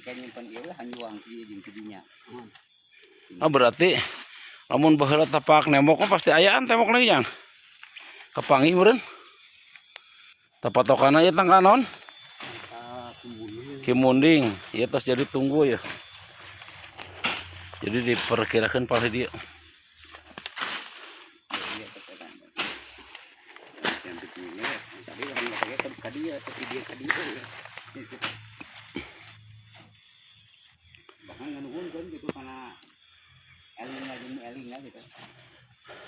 Engke nyimpen ieu we hanjuang di jeung tidinya. Ah berarti lamun baheula tapak nembok mah pasti ayaan tembok lagi jang. Kapanggih meureun. Tapatokana ieu tangka naon? Kimunding, ieu tos jadi tunggu ya. Jadi diperkirakan palih dieu. Iya tetekan. Yang begini tadi orang ngomongnya ke dia, tapi dia ke dia. Bahkan nganuhunkeun gitu karena eling jeung eling gitu.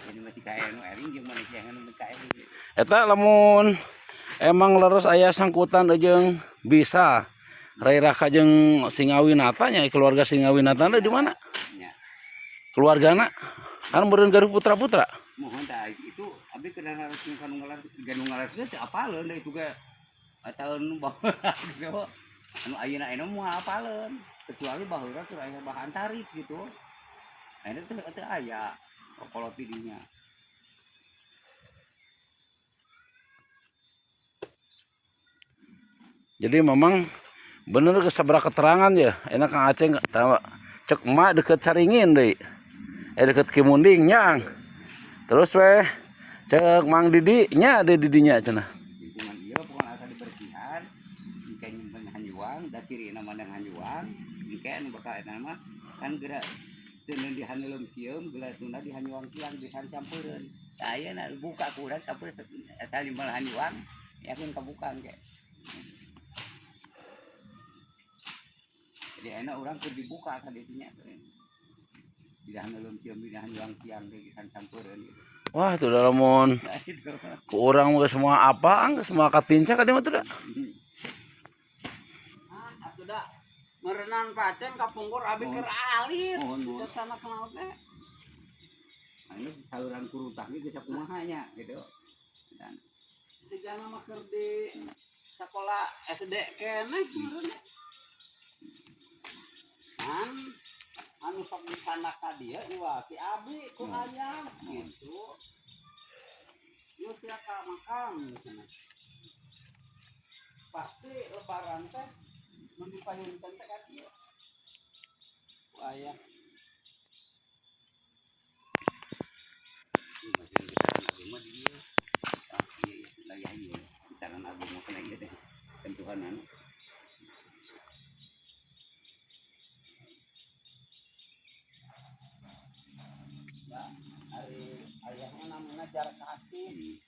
Jadi masih kaya nu eling jeung manusia nu ka eling gitu. Eta lamun emang leres aya sangkutan jeung bisa Rai Raka jeung Singawinata nya keluarga Singawinata di mana? Nya. Keluargana kan meureun gaduh putra-putra. Mohon tah itu abdi kedah harus kanu ngalar ganu ngalar teh apaleun da itu ge tahun baheula gitu. Anu ayeuna ayeuna moal apaleun kecuali baheula keur aya bahan tarif gitu. Ayeuna teh teu aya kolot di dinya. Jadi memang bener ke sabaraha keterangan ya. Enak Kang Aceng tahu cek emak deket Caringin deui. Deket Kimunding nya. Terus weh cek Mang Didi nya ada didinya cenah. Lingkungan ieu pokona asa dibersihan, engke nyimpen hanjuang, da cirina mah hanjuang, engke anu bakal eta mah kan geura teu di haneuleum sieum, geura tunda di hanjuang tiang bisa campureun. Tah ayeuna buka ku urang sampeu eta nyimpen hanjuang, yakin kabuka engke. Jadi enak orang keur dibuka ka dinya. Di haneuleum sieum, di hanjuang tiang teh bisa campureun gitu. Wah, itu udah lamun Nah, itu. ku urang mah semua apa, geus semua katinca ka dieu mah teh da. Ah, atuh da meureunan paceng kapungkur abi keur alit. Mohon, mohon. Teu sana kenal teh. Nah, ini saluran kurutah ge geus kumaha nya gitu. Dan Sigana mah keur di sekolah SD keneh meureun. Kan anu sok disana ka dieu iwa ki abi ku ayah gitu. Yuk sia ka makam cenah. Pasti lebaran teh mun dipayunkeun teh ka dieu. Ku ayah. Ini masih di gitaran agung mah di dieu. Ah, iya, iya, wilayah ieu. Gitaran agung mah kena ieu teh. Sentuhan anu. Ari ayah mah namina Jarkasih.